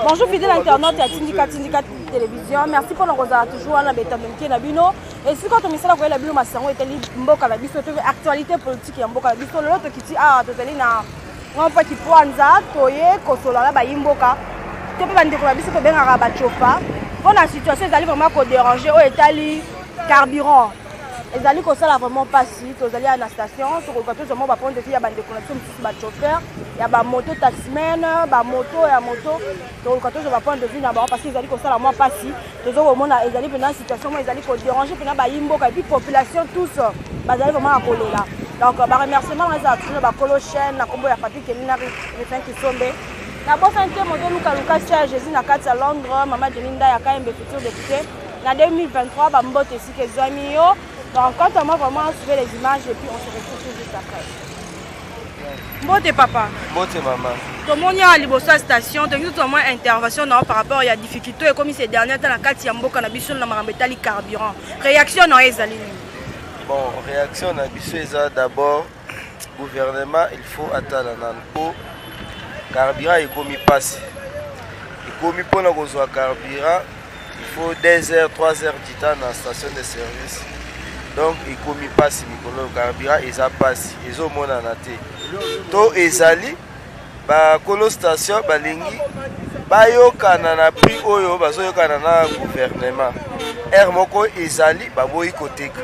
Bonjour fidèle internaute ya Tindika Tindika Télévision. Merci pour nous toujours wana betando mike na bino. Esika tomisala koyela bino masango etali mboka na biso to actualité politique ya mboka na biso. Lelo tokiti awa tozali na ngampa kipwanza toye kosolola na bayi mboka to mpe bandeko na biso tobengaka bachofa mpo na situation ezali vraiment kodéranger oyo etali carburant ezali kosala vraiment mpasi. Tozali na station, tokoluka tozwa mwa bapoint de vue ya bandeko na biso mosusu, bachauffeur ya bamoto, taximen, bamoto ya moto. Tokoluka tozwa bapoint de vue na bango parce que ezali kosala mwa mpasi. Toza komona ezali mpenza situation moko ezali kodéranger mpenza bayi mboka et puis population tous bazali vraiment ya kolela. Donc baremerciement nga ezala toujours bakolo chaîne na nkombo ya Papi Kelina, Rifin Kisombe. Nabosani te moto Luka Luka Jésus na kati ya Londres, mama Jenny Ndaya Kayembe, futur député na 2023, bambote esika ezwami yo. Donc quant à moi, vraiment, suivez les images et puis on se retrouve tout juste après. Mbote papa. Mbote mama. Tomoni awa liboso ya station, tolingi tozwa mwa intervention na yo par rapport ya difficulté ekomi ces derniers temps na kati ya mboka na biso na makambo etali carburant. Réaction na yo ezali nini? Bon, réaction na biso eza d'abord gouvernement, il faut atala nanu mpo carburant ekomi mpasi. Ekomi mpona kozwa carburant, il faut 2 heures, 3 heures du temps na station de service. Donc ekomi mpasi mikolo, carburant eza mpasi, ezomonana te. To ezali bakolo station balingi bayokana na prix oyo bazoyokana na gouvernement. Heure moko ezali baboyi koteka,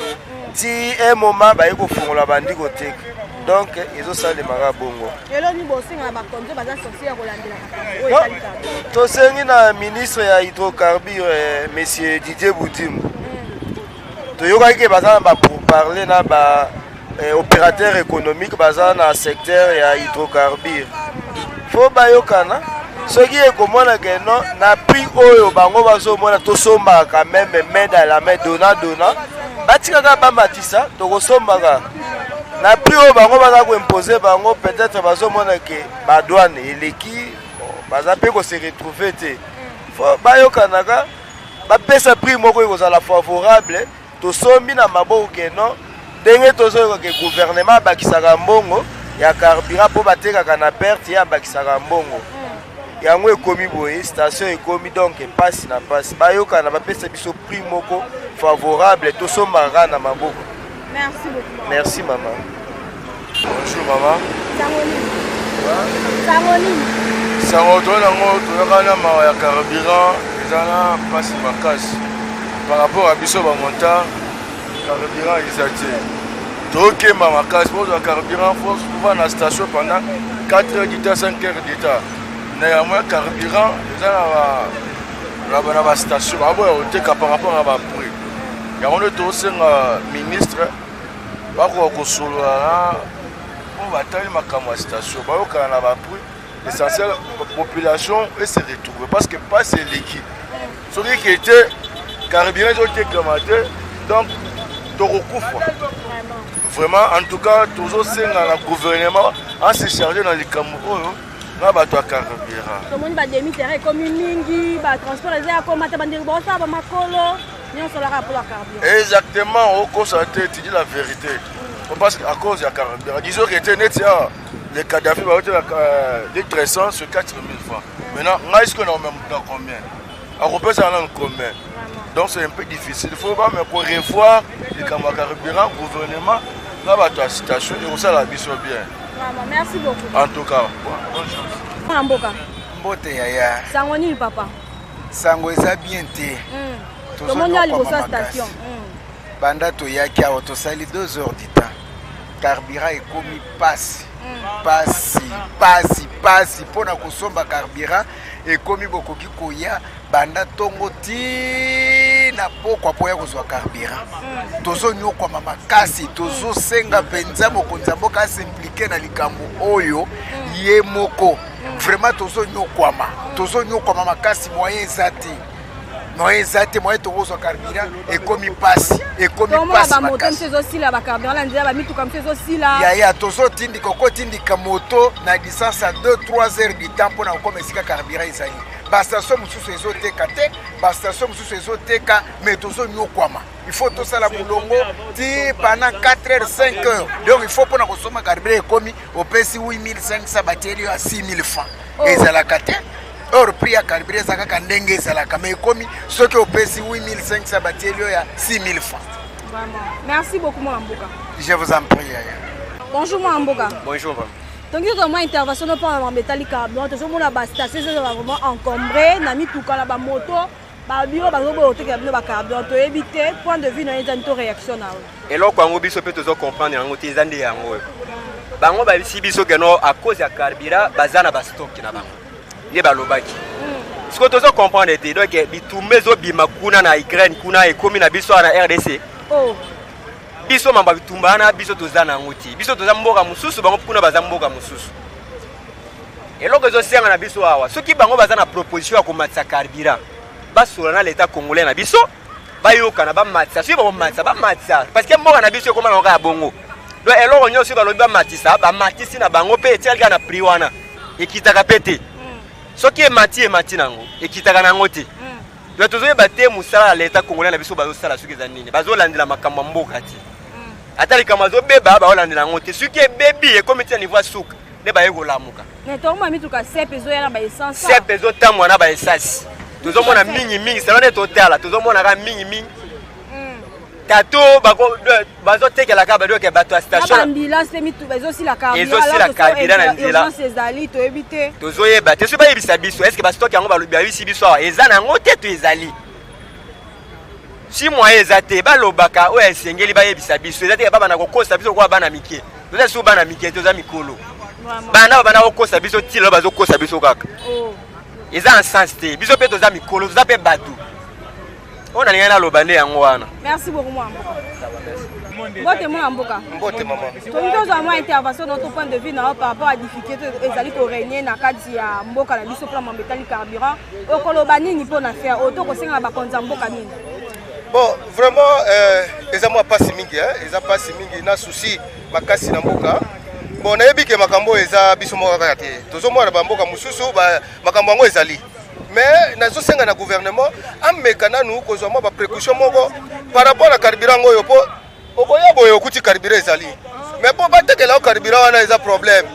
ti un moment baye kofungola, bandi koteka. Donc ezosalemaka bongo. Eloni bosenga na bakonzi baza sorti ya kolandela makambo oyo etali carburant? Tosengi na ministre ya hydrocarbure, monsieur Didier Budimbu. Toyokaki ke baza na bapourparler na ba opérateur économique baza na secteur ya hydrocarbure. Faut bayokana. Soki ekomona ke non, na prix oyo bango bazomona, tosombaka quand même main dans la main, dona dona, batikaka bamatisa, tokosombaka na prix oyo bango baza koimpose. Bango peut-être bazomona ke badouane eleki, baza mpe kose retrouver te. Faut bayokanaka, bapesa prix moko ekozala favorable, tosombi na maboko. Ke non, ndenge tozoyoka ke gouvernement abakisaka mbongo ya carburant mpo batekaka na perte, ye abakisaka mbongo yango, ekomi boye, station ekomi donc mpasi na mpasi. Bayokana, bapesa biso prix moko favorable, tosombaka kaka na maboko. Merci beaucoup. Merci mama. Bonjour mama. Sango nini? Sango nini? Sango toza nango, toyaka na mawa ya carburant. Eza na mpasi makasi par rapport à biso bamotard. Carburant eza te, tokemba makasi po ozwa carburant. Faut souvent na station pendant 4 heures du temps, 5 heures du temps. Na yango ya carburant eza na bastation, baboya koteka par rapport à baprix. Yango nde tosenga ministre bakoka kosolola na mpo batali makambo ya station, bayokana na baprix. L'essentiel, population ese retrouve parce que mpasi eleki. Soki ke te carburant ezotekama te, donc tokokufa vraiment. En tout cas, tozosenga na gouvernement ase charge na likambo oyo na bato ya carburant. Tomoni bademi terrain ekomi mingi, batransport eza ya komata, bandeko baosala bamakolo nyonso olaka mpo ya carburant. Exactement, okosa te, tu dis la vérité, parce que à cause ya carburant, disons que te neti awa le Kadhafi baotela litre essence sur 4000 francs. Maintenant ngai sikoyo na na combien akopesa nanu combien? Donc c'est un peu difficile. Il faut bame ko revoir likambo ya carburant, gouvernement na bato ya station, ekosala biso bien. Vraiment, merci beaucoup. En tout cas, bonne chance. Mwana mboka. Mbote yaya. Sango nini papa? Sango eza bien te. Tomoni awa liboso ya station. Banda toyaki awa, tosali 2 heures du temps. Carburant ekomi pasi, pasi, pasi, pasi mpona kosomba carburant. Ekomi bokoki koya banda ntongo ti na pokwa mpo ya kozwa carburant. Tozonyokwama makasi. Tozosenga mpenza mokonzi ya mboka as'impliquer na likambo oyo ye moko. Vraiment tozonyokwama, tozonyokwama makasi. Moyen eza te, moyen eza te, moyen tokozwa carburant ekomi pasi, ekomi tomona pasi bamoto makasi. Mosusu ezosila, bacarburant na nzela, bamituka mosusu ezosila. Yaya, tozotindika, okotindika moto na distance ya 2 3 heures du temps mpona kokoma esika carburant ezali. Bastation mosusu ezoteka te, bastation mosusu ezoteka, mais tozonyokwama. Il faut tosala molongo ti pendant 4 heures, 5 heures. Donc il faut mpona kosomba carburant ekomi opesi 8500, batieli yo ya 6000 francs. Oh. Ezalaka te. Or prix ya carburant eza kaka ndenge ezalaka, mais ekomi soki opesi 8500 batieli yo ya 6000 francs. Vraiment. Merci beaucoup mwana mboka. Je vous en prie yaya. Bonjour mwana mboka. Bonjour mama. Tongi tozwa mwa intervention no mpona makambo etali carburant, tozomona ba station ezozala vraiment encombré na mituka na bamoto babiro bazoboya kotekela bino bacarburant, toyebi te point de vue na yo ezali to réaction na yo. Eloko yango biso mpe tozo comprendre yango te, eza nde yango oyo bango bayebisi biso ke no à cause ya carburant baza na bastock na bango nde balobaki. Sikoyo tozo comprendre te, donc bitumba ezobima kuna na Ukraine, kuna ekomi na biso awa na RDC. Oh. Biso mambo ya bitumba wana biso toza na yango te, biso toza mboka mosusu, bango kuna baza mboka mosusu. Eloko ezosenga na biso awa, soki bango baza na proposition ya komatisa carburant, basola na leta congolais na biso, bayokana, bamatisa. Soki bakomatisa, bamatisa, parce que mboka na biso ekoma na kaka ya bongo. Donc eloko nyonso balobi bamatisa, bamatisi na bango mpe etikali kaka na prix wana, ekitaka mpe te. Soki emati, emati nango, ekitaka nango te. Donc tozoyeba te mosala ya leta congolais na biso bazosala soki eza nini, bazolandela makambo ya mboka te. Ata likambo azobeba, baolandela yango te. Soki ebebi, ekomi ti na niveau ya suka nde baye kolamuka. Mais tokoma mituka sep ezoya na baessence. Sep ezotambola na baessence, tozomona mingi mingi selo nde totala, tozomonaka mingi mingi tato bazotekelaka badoke bato ya station ambulance mpe mituka ezosila. Ezosila carburant na nzela. Urgence ezali, toyebi te. Tozoyeba te. Soki bayebisa biso, est-ce bastock yango balobi bayebisi biso awa eza na yango te to ezali si moyen eza te? Balobaka oyo esengeli bayebisa biso, eza te babanda kokosa biso lokola bana mike. Toza lisusu bana mike, toza mikolo. Bana babanda kokosa biso ti lelo bazokosa biso kaka. Oh. Eza en sens te. Biso mpe toza mikolo, toza mpe bato. Oyo nalingai naloba nde yango wana. Merci beaucoup mwana mboka. Mbote mwana mboka. Mbote mama. Tolingi tozwa mwa intervention na to point de vue na yo par rapport à difficulté ezali korégner na kati ya mboka na biso mpona mambo etali carburant. Okoloba nini mpona faire oyo to kosenga na bakonzi ya mboka nini? Bon, vraiment eza mwa mpasi mingi, eza mpasi mingi na souci makasi na mboka. Bon, nayebi ke makambo oyo eza biso moko kaka te, tozomona bamboka mosusu makambo yango ezali. Mais nazosenga na gouvernement ameka nanu kozwa mwa baprécaution moko par rapport na carburant oyo, mpo okoya boye okuti carburant ezali, mais mpo batekela yo carburant wana eza problème.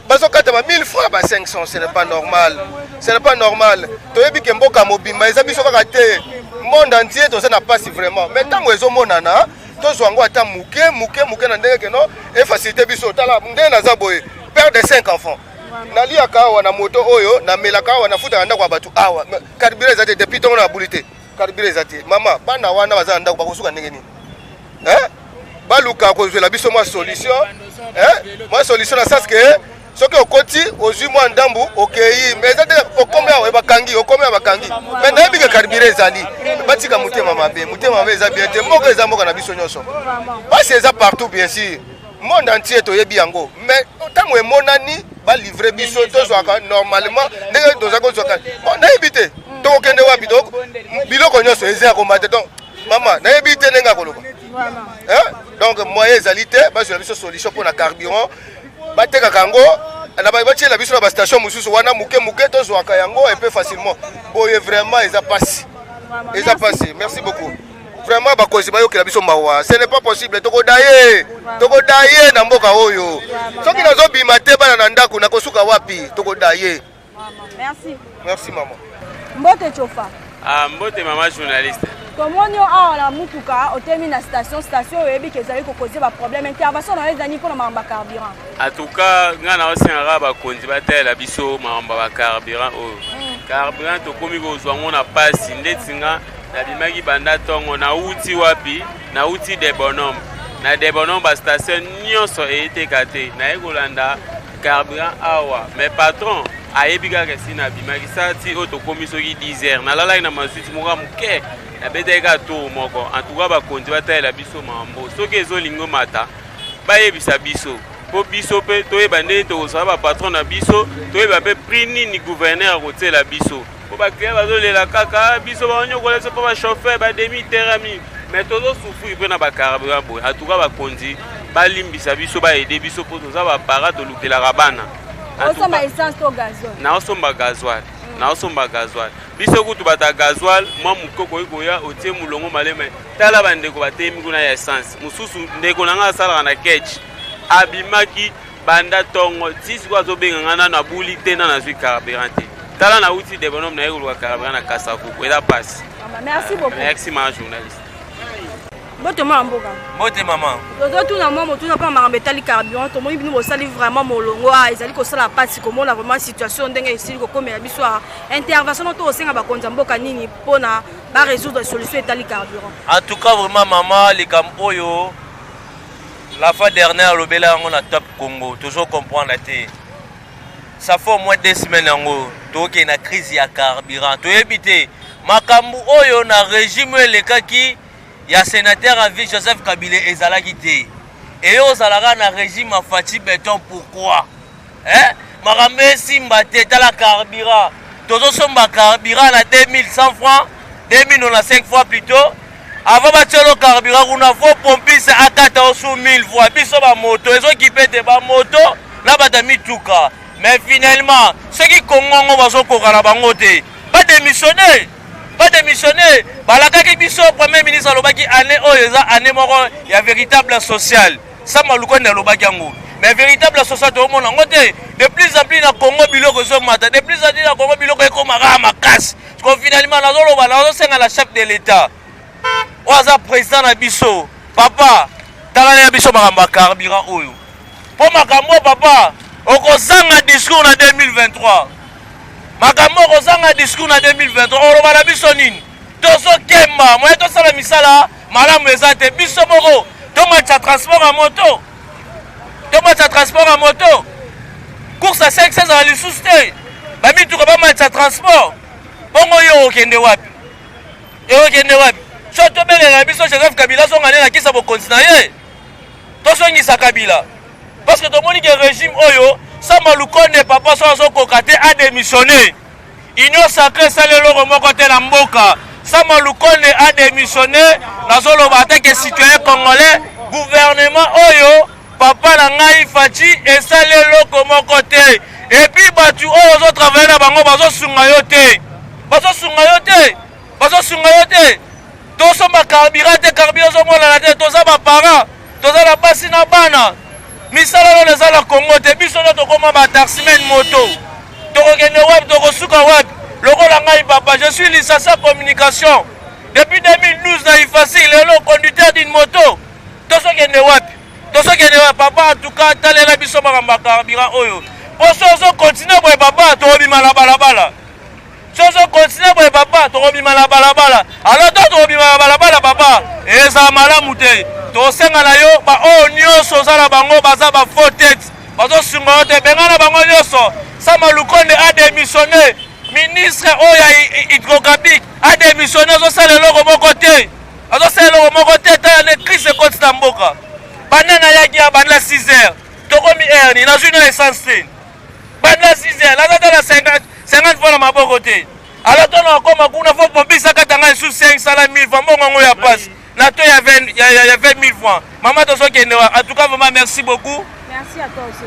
Bazokata ba 1000 francs, ba 500, ce n'est pas normal, ce n'est pas normal. Toyebi ke mboka mobimba eza biso kaka te, monde entier toza na pasi vraiment. Mais ntango ezomonana, tozwa yango ata moke moke moke na ndenge keno efacilité biso. Tala ndenge naza boye, père de 5 enfants, naliaka awa na moto oyo, namelaka awa, nafutaka ndako ya bato awa. Carburant eza te depuis ntongo na babuli te, carburant eza te. Mama, bana wana baza na ndako bakosuka ndenge nini? Baluka kozwela biso mwa solution, mwa solution na sens ke soki okoti ozwi mwa ndambu okei, mais eza te okomi awa bakangi, okomi awa bakangi. Mais nayebi ke carburant ezali, batika motema mabe. Motema mabe eza bien te. Mboka eza mboka na biso nyonso, pasi eza partout, bien sûr, monde entier toyebi yango. Mais ntango emonani, balivre biso, tozwaka normalement ndenge toza kozwaka. Bon, nayebi te tokokende wapi. Biloko nyonso eza ya komata. Donc mama, nayebi te ndenge akoloba. Donc moyen ezali te, bazwela biso solution mpona carburant, batekaka yango, batiela biso na bastation mosusu wana moke moke, tozwaka yango un peu facilement boye. Vraiment eza pasi, eza pasi. Merci beaucoup. Vraiment bakonzi bayokela biso mawa, ce n'est pas possible. Tokodaye, tokodaye na mboka oyo. Soki nazobima te, bana na ndako nakosuka wapi? Tokodaye. Merci. Merci mama. Mbote Chofa. Ah, mbote mama journaliste. Tomoni yo awa na mutuka, otemi na station. Station oyo oyebi ke ezali kocauser baproblème. Intervention na yo ezali mpona makambo ya carburant. En tout cas ngai na osengaka bakonzi batalela biso makambo ya bacarburant oyo. Carburant tokomi kozwa yango na pasi. Ndeti nga nabimaki banda ntongo, nauti wapi? Nauti Debonhomme. Na Debonhomme bastation nyonso eyeteka te. Naye kolanda carburant awa, mais patron ayebi kaka esi nabimaki sati oyo. Tokomi soki 10 heures, nalalaki na masuiti moko ya moke, nabetaki kaka tour moko. En tout cas bakonzi batalela biso makambo. Soki ezolingi omata, bayebisa biso mpo biso mpe toyeba ndenge tokozala bapatron na biso, toyeba mpe prix nini gouverneur akotiela biso, mpo baclient bazolela kaka biso, banyokola biso mpo bachauffeur bademi terrain mingi, mais tozosouffrir mpe na bacarburant boye. En tout cas bakonzi balimbisa biso, baaider biso mpo toza bapara, tolukelaka bana. Osomba essence to gasoil? Naosomba gasoil, naosomba gasoil. Biso kutu bato ya gasoil mwa moke okoki koya otie molongo maleme. Tala bandeko bateyemi kuna ya essence. Mosusu ndeko na ngai asalaka na ketch, abimaki banda ntongo ti sikoyo azobenga ngai, nano abuli te, nano azwi carburant te. Tala nauti Debonhomme naye koluka carburant na Kasavubu, eza pasi. Merci beaucoup. Merci ma journaliste. Mbote mwana mboka. Mbote mama. Tozotuna mwa motuna mpo na makambo etali carburant. Tomoni bino bosali vraiment molongo ah, ezali kosala mpasi komona vraiment situation ndenge esili kokomela biso ah. Intervention no tokosenga bakonzi ya mboka nini mpo na ba résoudre solution etali carburant? En tout cas vraiment mama, likambo oyo la fois dernière alobela yango na Top Congo, tozo comprendre te. Ça fait au moins 2 semaines yango tokokende na crise ya carburant, toyebi te makambo oyo na régime oyo elekaki ya sénateur à vie Joseph Kabila ezalaki te, eyo ozalaka na régime ya Fatshi Beton pourquoi? Hein? Makambo esimba te, tala carburant tozosomba carburant na 2100 francs, 2095 francs plutôt. Avant batielo carburant kuna fo pompiste akata osu 1000 fois. Biso ba moto ezokipe te, ba moto na bato ya mituka. Mais finalement soki Congo yango bazokoka na bango te, badémissionne, badémissionne. Balakaki biso, premier ministre alobaki année oyo eza année moko ya véritable sociale. Sama Lukonde alobaki yango, mais véritable social toomona yango te. De plus en plus na Congo biloko ezomata, de plus en plus na Congo biloko ekomaka makasi. Parce que finalement nazoloba, nazosenga na chef de l'État oyo aza président na biso, papa tala ya biso makambo ya carburant oyo, mpo makambo oyo papa okozanga discours na 2023, makambo okozanga discours na 2023, oloba na biso nini? Tozokemba moye tosala misala malamu eza te, biso moko tomatisa transport ya moto, tomatisa transport ya moto, course ya 5 ezala lisusu te, bamituka bamatisa transport, bongo yo okende wapi? Okende wapi? So tobelela biso Joseph Kabila azonga nde na kisa bokonzi na ye, tozongisa Kabila parce que tomoni ke régime oyo Sama Lukonde papa so azokoka te, adémissionné. Union sacrée esali eloko moko te na mboka. Sama Lukonde a démissionné. Nazoloba ata ke citoyen congolais, gouvernement oyo papa na ngai Fatshi esali eloko moko te. Et puis batu oyo ozotravaille na bango bazosunga yo te, bazosunga yo te, bazosunga yo te. Tosomba carburant te, carburant ozomonana te. Toza ba parents, toza na basi na bana, misala wana eza na Congo te. Biso nde tokoma ba taximen moto, tokokende wapi? Tokosuka wapi? Lokola ngai papa, je suis licencié en communication depuis 2012 na IFASI, lelo conducteur d'une moto. Tozokende wapi? Tozokende wapi papa? En tout cas talela biso makambo ya carburant oyo, poso ozokontinue boye papa, tokobima na balabala. So ozokontinue boye papa, tokobima na balabala. Alors to tokobima na balabala papa, ezala malamu te. Tosenga na yo baoyo nyonso oza na bango baza ba faux tête, bazosunga yo te, benga na bango nyonso. Sama Lukonde a démissionné, ministre oyo ya hydrocarbure a démissionné, azosala eloko moko te, azosala eloko moko te. Tala nde crise ekoti na mboka. Banda nayaki ya banda 6 heures, tokomi heure nini? Nazwi no essence te banda 6 heures, naza ta na 50 francs na maboko te. Alors to na okoma kuna fo pompisa kata ngai lisusu 500 1000 francs, mbongo yango ya pasi na to ya 20 ya, ya, ya 20 000 francs. Mama tozokende wa. En tout cas vraiment merci beaucoup. Merci à toi aussi.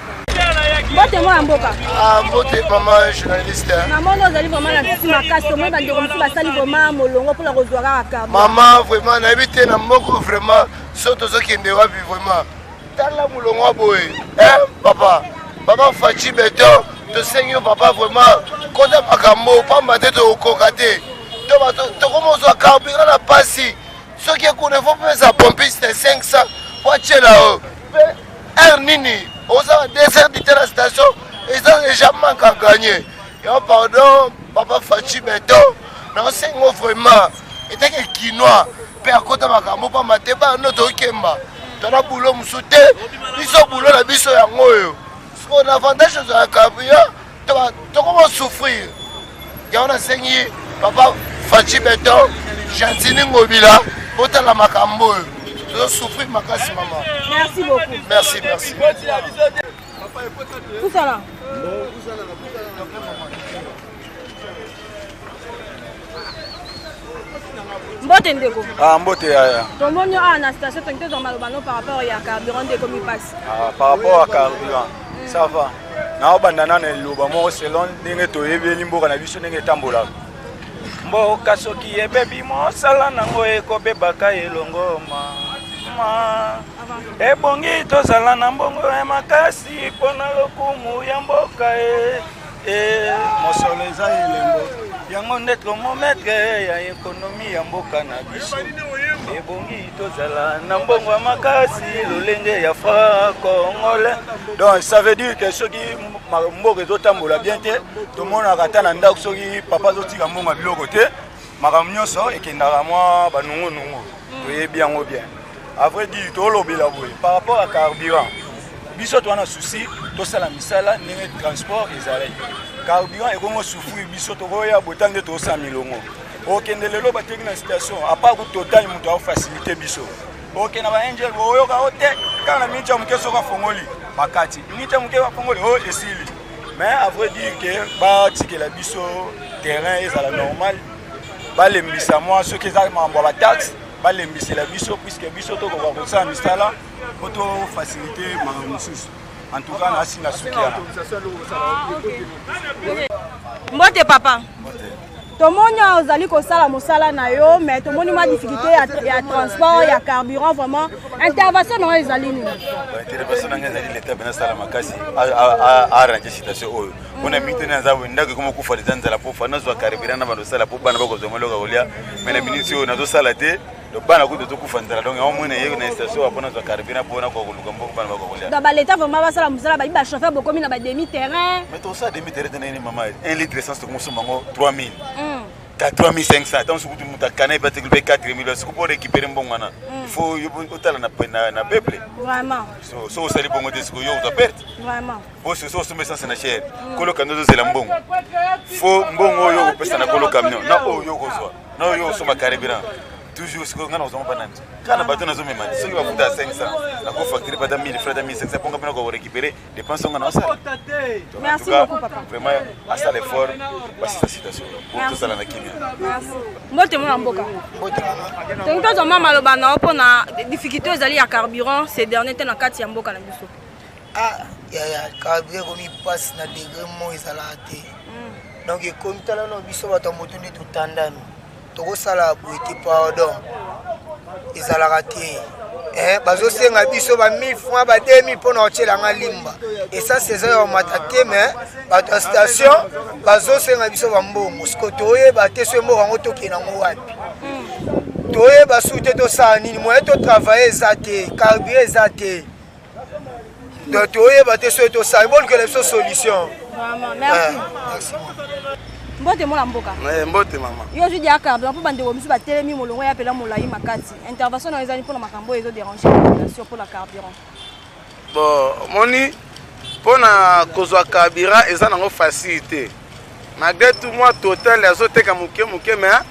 Mbote mwana mboka. Ah, mbote mama journaliste. Namoni ozali vraiment na souci makasi, tomoni bandeko mosusu basali vraiment molongo mpona kozwa kaka carburant. Mama vraiment nayebi te na moko vraiment so tozokende wapi vraiment. Tala molongo ya boye. Eh papa, papa Fatshi Beton, tosengi yo papa vraiment kota makambo pamba te tokokoka te. Tokomozwa carburant na pasi. Soki ekuna faut pesa pompiste 500 po atiela yo. Pe heure nini oza 2 heures du temps na station, eza déjà manque à gagner. Yo pardon papa Fatshi Beton, naosengo vraiment etake kinois pe akota makambo pamba te bana tokemba tona boulot mosusu te, biso boulot na biso yango oyo. Sikoyo na avantage ozala carburant tokoma souffrir. Yango nasengi papa Fatshi Beton, Gentiny Ngobila, botala makambo oyo tozosouffrir makasi mama. Merci beaucoup. Merci, merci. Pusana. Mbote ndeko. Ah, mbote yaya. Tomoni awa na station tongi tozwa maloba no par rapport ya carburant nde ekomi mpasi. Ah, par rapport à carburant, ça va. Naobanda nano eloba moko selon ndenge toyebeli mboka na biso ndenge etambolaka. Mboka soki ebebi mosala nango ekobebaka elongo ma. Ebongi tozala na mbongo ya makasi mpona lokumu ya mboka e. E mosolo eza elembo, yango nde thermomètre ya ekonomi ya mboka na biso. Ebongi tozala na mbongo ya makasi lolenge ya franc congolais. Donc ça veut dire que soki mboka ezotambola bien te, tomonaka ata na ndako soki papa azotika mbongo ya biloko te, makambo nyonso ekendaka mwa banungunungu. Toyebi yango bien. À vrai dire, tolobela boye par rapport à carburant, biso toza na souci tosala misala ndenge transport ezalaki. Carburant ekongo souffrir biso, tokoya bota nde tozosala milongo. Okende lelo bateki na station, à part ku Total moto afacilité biso. Okende na ba Angel, oyoka o te kaka na miniti ya moke soki afongoli bakati, miniti ya moke bafongoli o esili. Mais à vrai dire que batikela biso terrain ezala normal, balembisa mwa soki eza makambo ya bataxe, balembisela biso puisque biso tokoka kosala misala po tofacilité makambo mosusu. En tout cas nasi na suki wana. Mbote papa. Tomoni ozali kosala mosala na yo, mais tomoni mwa difficulté ya transport ya carburant. Vraiment, intervention na yo ezali nini? Intervention na ngai ezali leta mpe nasala makasi arrange situation oyo, mpona mingi te naza boye, ndako ekoma kufa eza nzala, po fa nazwa carburant na bando osala po bana bakozwa moloko ya kolia. Mais na miniti oyo nazosala te, donc bana kutu tozokufa nzala. Donc yango mona ye na station mpo nazwa carburant mpo nakoka koluka mbongo bana bakoka kolia. Donc baleta vraiment basala mosala, bayi bachauffeur bokomi na bademi terrain. Mais tosala demi terrain te nini mama? 1 litre essence tokosomba yango 3000 ka 3500, ntango soki moto akana epe atekeli mpe 4000. Soki mpo récupérer mbongo wana, il faut yo otala na peuple. Vraiment. So osali bongo te, sikoyo yo ozwa perte. Vraiment. Po soki osomba essence na cher, kolo camion ozozela mbongo, fo mbongo oyo okopesa na kolo camion na oyo yo okozwa na oyo osomba carburant toujours. Sikoyo ngai nakozwanga mpa nani? Kaka na bato nazomema te. Soki bafuta ya 500, nakofacture pata 1000 francs, ata 1500, mponga mpe nakorécupérer dépense onga na osala. Merci beaucoup papa. Vraiment asala effort basisa situation po tozala na kimia. Mbote mwana mboka. Tongi tozwa mwa maloba na yo mpona difficulté ezali ya carburant ces dernier te na kati ya mboka na biso. Ah yaya, carburant ekomi mpasi na degré mo ezalaka te. Donc ekomi, tala no biso bato ya moto nde totandami, tokosala boye te, pardon, ezalaka te. Bazosenga biso ba 1000 francs, ba 2000 mpona kotielanga limba. Essence eza ya komata te, mais bato ya station bazosenga biso bambongo. Siko toyeba te so mboka yango tokende yango wapi, toyeba su te tosala nini. Moyen totravaille eza te, carburant eza te, donc toyeba te soki tosala. Bolukela biso solution. Vraiment, merci. Merci. Mbote mwana mboka. Mbote mama. Yo ozwi dia carburant mpo bandeko mosusu batelemi molongo ya pela molai makasi. Intervention na yo ezali mpona makambo oyo ezoderange population mpona carburant? Bon, omoni, mpona kozwa carburant eza nango facile te. Malgré tout mwa Total azoteka moke moke, mais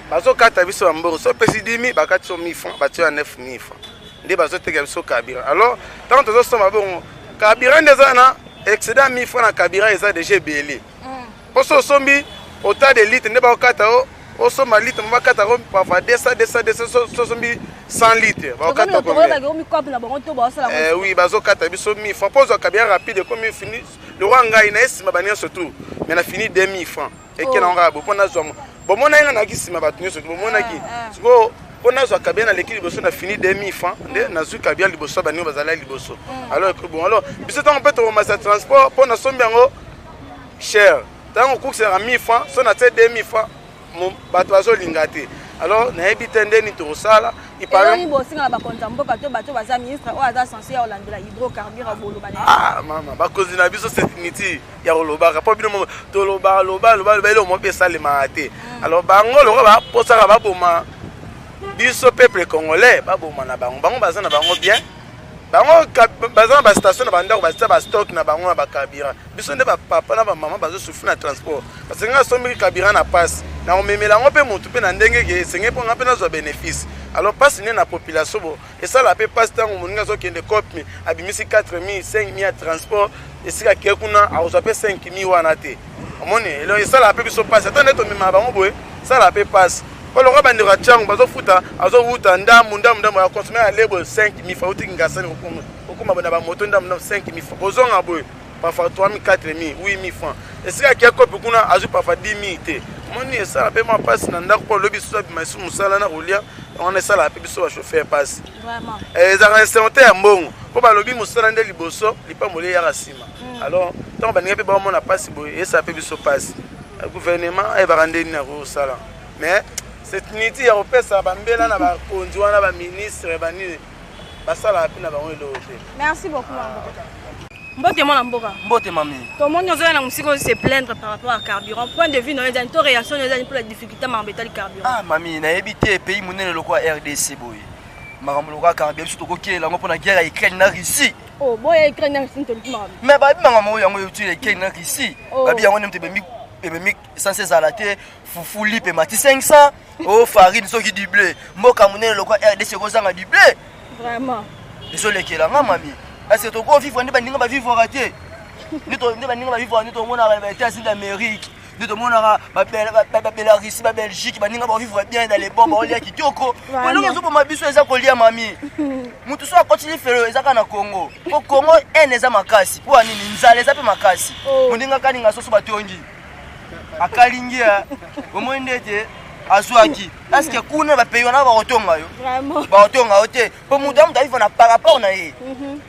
bazokata biso bambongo. So opesi 10 000, bakati so 1000 francs, batio ya 9000 francs nde bazoteka biso carburant. Alors ntango tozosomba bongo carburant nde eza na excédent 1000 francs na carburant, eza déjà ebele. Mpo so osombi autant de litre nde bakokata o osomba litre mo, bakata ko parfois 200, 200, 200. So osombi 100 litre, bakokata combien? Mikope na bango to baosala. Oui, bazokata biso 1000 francs mpo ozwa carburant rapide. Ekomi fini lokwa ngai na ye nsima banyonso tout, mais na fini 2000 francs eke na ngo bo mpo nazwa. Bomona nga nayaki nsima bato nyonso, bomonaki. Sikoyo mpo nazwa carburant, naleki liboso, na fini 2000 francs nde nazwi carburant liboso baningo bazalaki liboso. Alors bon, alors biso ntango mpe tokomasa transport mpo nasombi yango cher, ntango okokisaka 1000 francs, so natie 2000 francs, bato bazolinga te. Alors nayebi te ndeni tokosala. Eloni bosenga na bakonzi ya mboka to bato baza ministre oyo aza censé ya kolandela hydrocarbure, boloba na ye? Ah mama, bakonzi na biso niti ya kolobaka mpo bino toloba loba loba loba, eloko moko mpe esalemaka te. Alors bango lokola baposaka baboma biso peuple congolais, baboma na bango. Bango baza na bango bien, bango baza na bastation na bandako, batia bastock na bango na bacarburant. Biso nde bapapa na bamama bazosouffrir na transport, parce que ngai asombiki carburant na pasi na komemela yango mpe motu mpe na ndenge ke esenge mpo ngai mpe nazwa bénéfice. Alors pasi nde na population bo esala mpe pasi. Ntango moninga azokende cope, abimisi 4000, 5000 ya transport, esika ke kuna akozwa mpe 5000 wana te. Omoni, esala mpe biso pasi. Ata nde tomemaka bango boye, esala mpe pasi po lokola bandeko ya ntiango bazofuta, azowuta ndambu ndambu ndambu ya consommer ya lebo 5000 fa uti Ngasani okoma na bamoto ndambu ndambu 5000 fa kozonga boye, parfois 3000, 4000, 8000 francs. Esika akia kope kuna azwi parfois 10 000 te. Omoni, esala mpe mwa mpasi na ndako mpo alobi susu abima esu mosala na kolia yango wana. Esalaka mpe biso bachauffeur mpasi, ezalaka insécurité ya mbongo mpo balobi mosala nde liboso, lipamboli eyaka nsima. Alors Ntango baninga mpe baomona mpasi boye, esala mpe biso mpasi. Gouvernement ayebaka nde nini akosala, mais c'est inutile ya kopesa bambela na bakonzi wana, baministre banini basalaka mpe na bango eloko te. Merci beaucoup mama. Mbote mwana mboka. Mbote mami. Tomoni ozoya na mosika ozo se plaindre par rapport à carburant. Point de vue na yo ezali to réaction na yo ezali mpo na difficulté makambo etali carburant? Ah mami, nayebi te pays monene lokola RDC boye. Makambo lokola carburant biso tokokelela yango mpo na guerre ya Ukraine na Russie. Oh, boya Ukraine na Russie toluki makambo. Mais babi makambo oyo yango euti ya Ukraine na Russie. Oh. Babi yango nde moto ebemi ebemi essence ezala te, fufu lipe emati 500, oh farine soki du blé. Mboka monene lokola RDC ekozanga du blé. Vraiment. Ezolekela nga mami. Est-ce que toko vivre nde baninga ba vivre te? Nde baninga ba vivre nde tomonaka ba États-Unis d'Amérique, nde tomonaka ba Belarus, ba Belgique, baninga ba vivre bien dans les bons, baolia kitoko. Eloko ezoboma biso eza kolia mami. Moto so akoti lifelo eza kaka na Congo. Po Congo haine eza makasi. Po ya nini? Nzala eza pe makasi. Moninga akalinga soso batongi. Akalingi ya omoni nde ete azwaki. Est-ce que kuna ba pays wana bakotonga yo? Bakotonga yo te. Po moto ya moto aviva na par rapport na ye.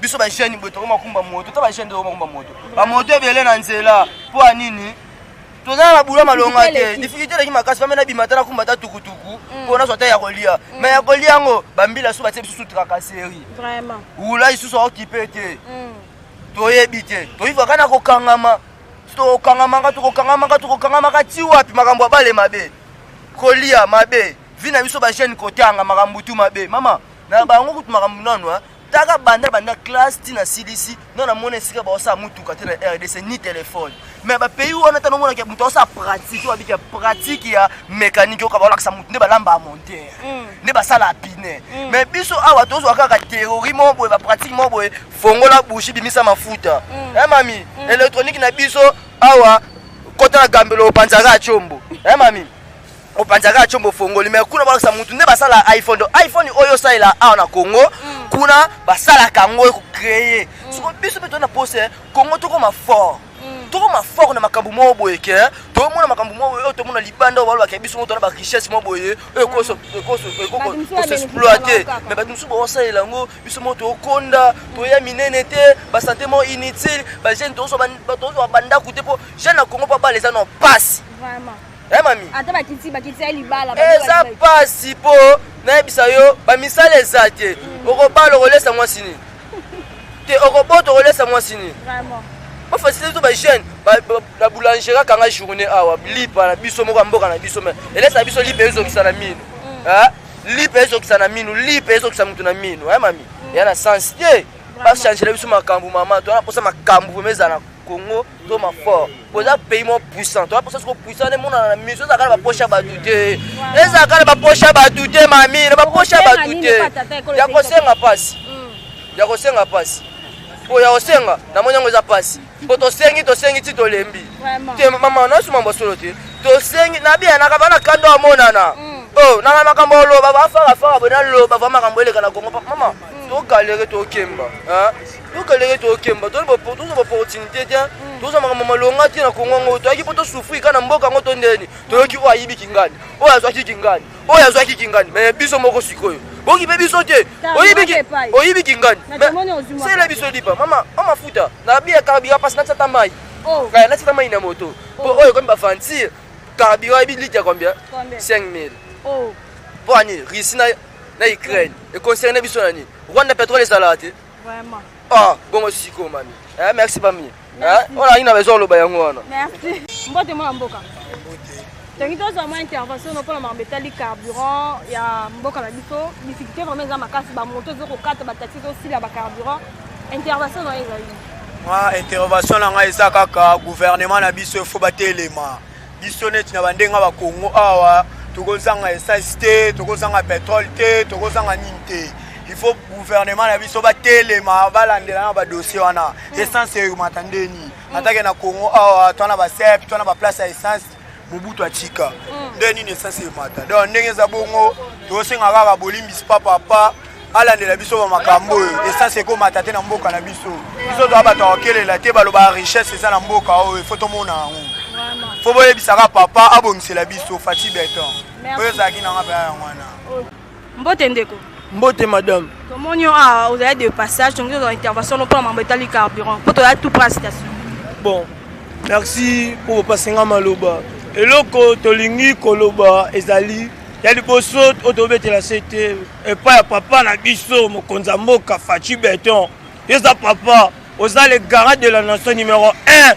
Biso ba jeune boye tokoma kumba moto, ta ba jeune tokoma kumba moto. Ba moto ebele na nzela. Po ya nini? Toza na bula malonga te. Difficulté eleki makasi, bamena bima ta na kumba ta tukutuku po nazwa ta ya kolia. Mais ya kolia yango bambila so batie biso tracasserie. Vraiment. Wula lisusu aokipe te. Toyebi te. Toyiva kaka na kokangama. Tokokangamaka, tokokangamaka, tokokangamaka ti wapi? Makambo ya bale mabe. Kolia mabe. Vie na biso ba jeune kotanga makambo tu mabe. Mama, na bango kutu makambo nanu, hein. Taka banda banda classe ti na silisi, non na mona esika ba osala mutuka te na RDC ni téléphone. Mais ba pays wana tano mona ke mutu osala pratique, oyo abiki ya pratique ya mécanique, oyo ba olakisa mutu nde balamba monteur. Nde basala pine. Mais biso awa tozwa kaka théorie moko boye, ba pratique moko boye, fongola bougie bimisa mafuta. Eh mami, électronique na biso awa kota na gambelo opanzaka ya chombo. Eh mami, opanzaka ya chombo fongoli, mais kuna balakisa mutu nde basala iPhone. Donc iPhone oyo osalela awa na Congo, kuna basalaka yango eko créer. Soko biso mpe toza na posa Congo tokoma fort. Tokoma fort na makambo moko boye ke tomona makambo moko boye oyo tomona libanda oyo balobaka biso moko tona ba richesse moko boye oyo ekoexploite. Mais bato mosusu baosalela yango, biso moko tokonda, toya minene te, ba santé moko inutile, ba jeune tozwa bandako te, po jeune na Congo po abala eza na pasi. Vraiment. Eh mami. Ata bakiti, bakiti ya libala, eza pasi po nayebisa yo ba misala eza te. Okobala okolesa mwasi nini? Te okobota okolesa mwasi nini? Vraiment. Ba facilité biso ba jeune, na boulangerie akanga journée awa, lipa na biso moko ya mboka na biso, mais elesa biso lipa ezokisa na mino. Hein? Lipa ezokisa na mino, lipa ezokisa mutu na mino, hein mami? Ya na sens te. Ba changer biso makambo mama, to na posa makambo vraiment ezala na Congo to ma fort. Poza pays mo puissant, to na posa soko puissant ne mona na miso ezaka na ba poche ya batu te. Ezaka na ba poche ya batu te mami, na ba poche ya batu te. Ya kosenga pasi. Ya kosenga pasi. Po ya kosenga, na moni yango eza pasi. Po tosengi, tosengi ti tolembi. Te mama, na suma mbosolo te. Tosengi na bien na kaba na kando amonana. Oh, na makambo oloba ba fara fara bona loba va makambo eleka na Congo. Mama, to galère to kemba. Hein? To galère to kemba. To ba to ba opportunité te. To za makambo malonga te na Congo ngo. To yaki po to souffrir kana mboka ngo to ndeni. To yoki o ayibi kingani. O azwaki kingani. O azwaki kingani. Mais biso moko sikoyo. Boki pe biso te. Oyibi ki oyibi kingani. C'est la biso lipa. Mama, mama futa. Na bia carburant passe na tsata mai. Kaya na tsata mai na moto. Po oyo comme ba ventir carburant ebi litre combien? 5000. Oh. Po ani Russie na na Ukraine e concerne biso na nini? Rwanda pétrole ezalaka te. Vraiment. Ah, bongo siko mami. Eh, merci mami. Eh, on a ina besoin loba yango wana. Merci. Mbote mwana mboka. Tongi tozwa mwa intervention no mpona makambo etali carburant ya mboka na biso. Difficulté vraiment eza makasi, ba moto ezo kokata, ba taxi ezosila ba carburant. Intervention na yo ezali? Mwa intervention na ngai eza kaka gouvernement na biso il faut batelema. Biso neti na bandenge ba Congo awa tokozanga essence te, tokozanga pétrole te, tokozanga nini te. Il faut gouvernement na biso batelema, balandela na ba dossier wana. Essence emata ndeni. Atake na Congo awa toana ba sep, toana ba place ya essence Mobutu atika. Nde nini essence emata. Donc ndenge eza bongo tosenga kaka bolimbisi pa papa alandela biso ba makambo oyo. Essence ekomata te na mboka na biso. Biso toza bato ya kokelela te, baloba richesse eza na mboka oyo, il faut tomona yango. Faut boyebisaka papa abongisela biso Fatshi Beton. Oyo ezalaki na nga mpe yango wana. Mbote ndeko. Mbote madame. Tomoni yo awa ozali de passage, tongi tozwa intervention no mpona mambo etali carburant mpo toya tout près station. Bon, merci mpo bopasi nga maloba. Eloko tolingi koloba ezali ya liboso oyo tobetela se te epai ya papa na biso mokonzi ya mboka Fatshi Beton. Eza papa, oza le garant de la nation numéro 1.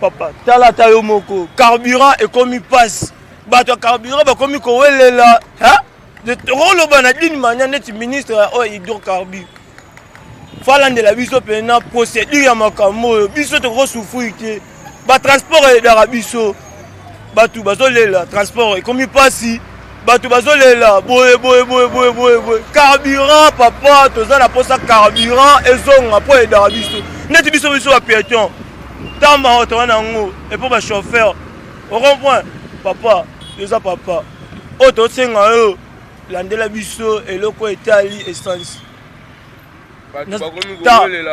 Papa, tala ata yo moko, carburant ekomi pasi. Bato ya carburant bakomi kowelela, hein? Tokoloba na d'une manière neti ministre ya oyo hydrocarbure. Falandela biso mpena procédure ya makambo oyo biso tokosouffrir te. Batransport eyedaka biso, bato bazolela transport ekomi mpasi, bato bazolela boye boye boye boye boye boye. Carburant papa, toza na mposa carburant ezonga mpo eyedaka biso neti biso biso bapieton tamba toza na yango epo bachauffeur ocomprend papa, toza papa oyo tosenga yo landela biso eloko etali essence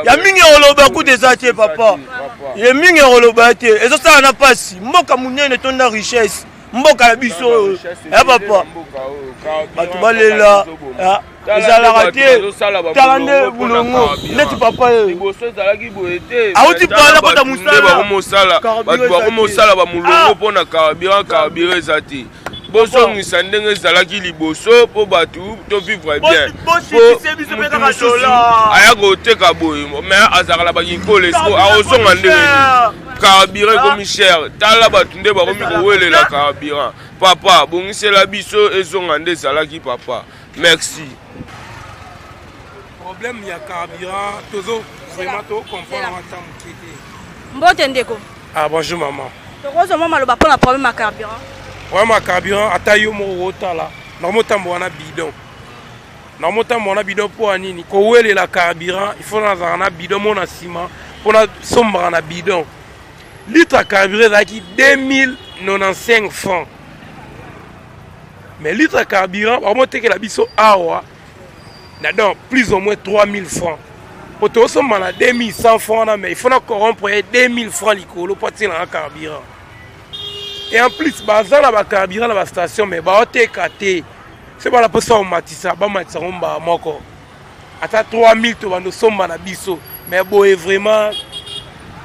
ya mingi ya koloba kuta eza te papa, ya mingi ya koloba te, ezosala na mpasi. Mboka monene etonda richesse, mboka na biso oyo ya papa, bato balela ezalaka te. Tala nde bulongo neti papa auti pala kota mosala, bato bakomosala bamolongo mpo na carburant. Carburant eza te, bozongisa ndenge ezalaki liboso mpo bato to vivre bien. Po motu mosusu aya koteka boye, mais azalaka na bakinkolo esiko akozonga ndenge nini? Carburant ekomi cher, tala bato nde bakomi kowelela carburant. Papa, bongisela biso ezonga nde ezalaki papa, merci. Problème ya carburant, tozo vraiment tocomprendre ata moke te. Mbote ndeko. Ah, bonjour maman. Tokozwa mwa maloba mpona problème ya carburant? Problème ya carburant, ata yo moko otala, nakomotambola na bidon, nakomotambola na bidon. Mpo ya nini kowelela carburant? Il faut nazalaka na bidon mo na nsima mpo nasombaka na bidon. Litre ya carburant ezalaki 2095 francs, mais litre ya carburant bakomotekela biso awa na donc plus ou moins 3000 francs, po tosomba na 2100 francs wana, mais il faut na corrompre ye 2000 francs likolo mpo atielanga carburant. Et en plus baza na bacarburant na bastation, mais baoteka te. So bana mposa komatisa, bamatisa yango mbala moko ata 3000, to bando somba na biso. Mais boye vraiment,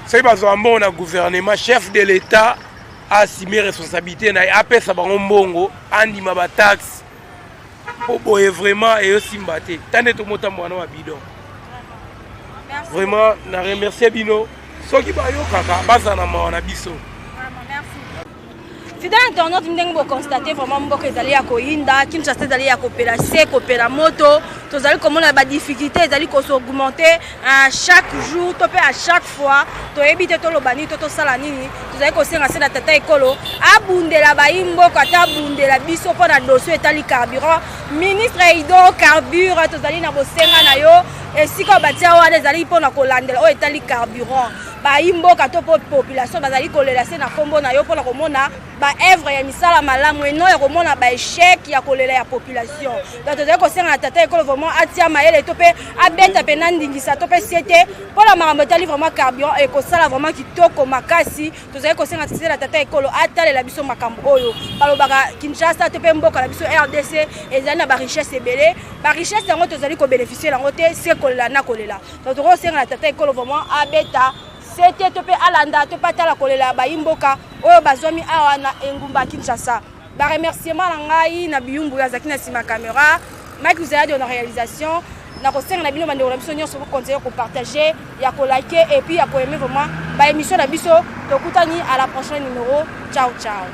soki bazwaka mbongo na gouvernement, chef de l'état assume responsabilité na ye, apesa bango mbongo, andima bataxe, mpo boye vraiment eyosimba te. Ta nde tomotambola na babidon. Vraiment na remercie bino, soki bayokaka bazala na mawa na biso. Fidèle internaute, ndenge boconstate vraiment, mboka ezali ya koyinda, Kinshasa ezali ya kopela se kopela moto. Tozali komona badifficulté ezali kosaugmente à chaque jour to mpe à chaque fois. Toyebi te toloba nini to tosala nini. Tozali kosenga se na tata ekolo abundela bayi mboka, ata abundela biso mpo na dossier etali carburant. Ministre ya hydrocarbure, tozali na bosenga na yo, esika oyo batia wana ezali mpona kolandela oyo etali carburant. Bayi mboka to mpo population bazali kolela se na nkombo na yo mpona komona baevre ya misala malamu, eno ya komona baechec ya kolela ya population. Donc tozali kosenga na tata ekolo vraiment atia mayele to mpe abeta mpe na ndingisa to mpe sie te mpona makambo etali vraiment carburant, ekosala vraiment kitoko makasi. Tozali kosenga se na tata ekolo atalela biso makambo oyo. Balobaka Kinshasa to mpe mboka na biso RDC ezali na barichesse ebele, barichesse yango tozali kobénéficie yango te, se kolela na kolela. Donc tokosenga na tata ekolo vraiment abeta sete to mpe alanda to mpe atala kolela bayi mboka oyo bazwami awa na engumba Kinshasa. Baremerciement na ngai na Biyumbu oyo azalaki na nsima caméra, Mike Uzayadi na réalisation. Nakosenga na bino bandeko na biso nyonso kocontinue kopartage, ya kolike et puis ya koaime vraiment baémission na biso. Tokutani à la prochaine numéro. Ciao ciao.